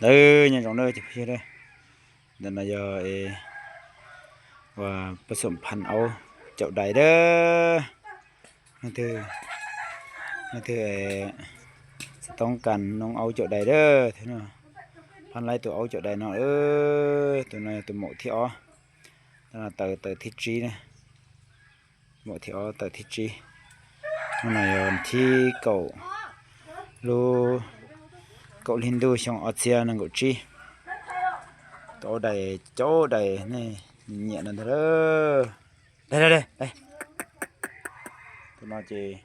Ntawd nyob zoo na cov phooj ywg, ntawm no yog uas pab xum phaj aub caum dais dab. Leej twg xav toob kas noob aub caum dais dab, phaj laib tus aub caum dais no. Tus no yog tus maum thib ob, tawm tawm thib tsib na. Maum thib ob tawm thib tsib. Hnub no yog thib kaum, lub kaum hli ntuj xyoo ob txhiab nees nkaum tsib. Tus aub dais caum dais nej nyiam no ntag. Tus no ces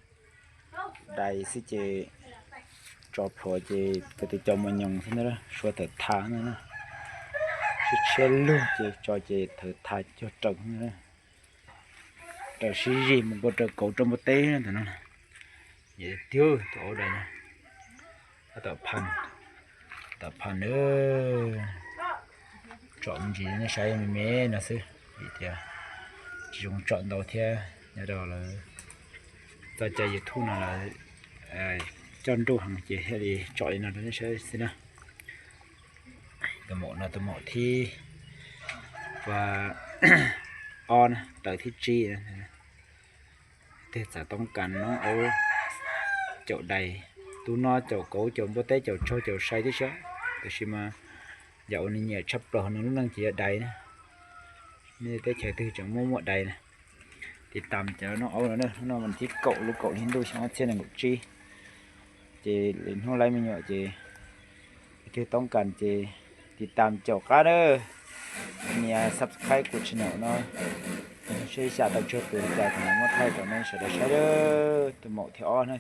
dais xwb ces tso plhuav ces ko tus cau mus nyoos xwb na, suav thawm tha na. Tshiab tshiab lug ces tso ces thawm tha cuag raws na. Raws sib zig mus nkaus raws kauv rau npua teb ntawm no. Tiag tus aub dais no, tom phaj, tom phaj na. Tsom me ntsis nej saib me me no xwb vim tias tsis zoo tsom ntau thiab nyob rau lawv txoj cai YouTube no lawv coj nruj heev ces thiaj li tsom li no rau nej saib xwb na. Tus maum no tus maum thib ob na, tawm thib tsib. Leej twg xav toob kas noob aub caum dais, tus no caum kauv caum npua teb caum tsaug caum sai tib si, tiam sis mas yam uas nws nyiam tshaj plaws nws lub neej ces yog dais na. Nej teb chaws twg tseem muaj muaj dais na. Tiv tam cov noob aub no, hnub no vas thib kaum lub kaum hli ntuj xyoo ob txhiab nees nkaum tsib. Ces hnub laib me nyuam ces leej twg toob kas ces tiv tam caum qab na, nias subscribe kuv channel no, seb xya tau tsawg tus li cas kuv mam muab thaij rau nej sawv daws saib. Tus maum thib ob na,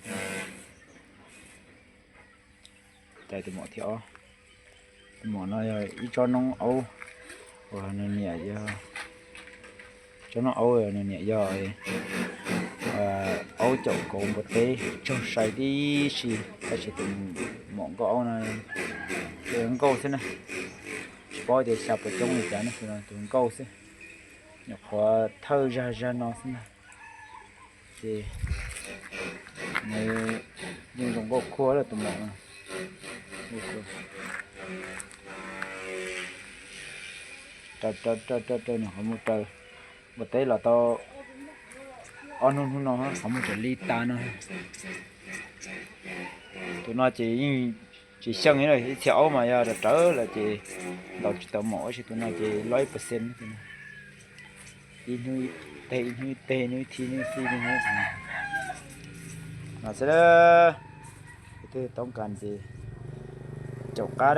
cais tus maum thib ob. Tus maum no yog ib tsob noob aub uas nws niam yog, tsob noob aub nws niam yog aub caum kauv npua teb tsaug sai tib si, tab sis tus maum nkauj aub no ces nkauj xwb na, tsis paub tias xya puas coob li cas ne, tus no tus nkauj xwb, nyuam qhuav thawj zag zag no xwb na. Ces nws yeej zoo nkauj khuab lawm tus maum no. Raws raws raws raws nyuam qhuav mus raws npua teb los tau ob hnub hnub no qhov muag tseem li tas no. Tus no ces yeej tsis xyeej, ib txhia aub mas yog rawv rawv lawm ces ntaus tsis tau maum, tab sis tus no ces loj ib percent. Ib hnub ib teg, ib hnub ib teg, ib hnub ib thib, ib hnub ib thib no xwb. Leej twg toob kas ces caum qab.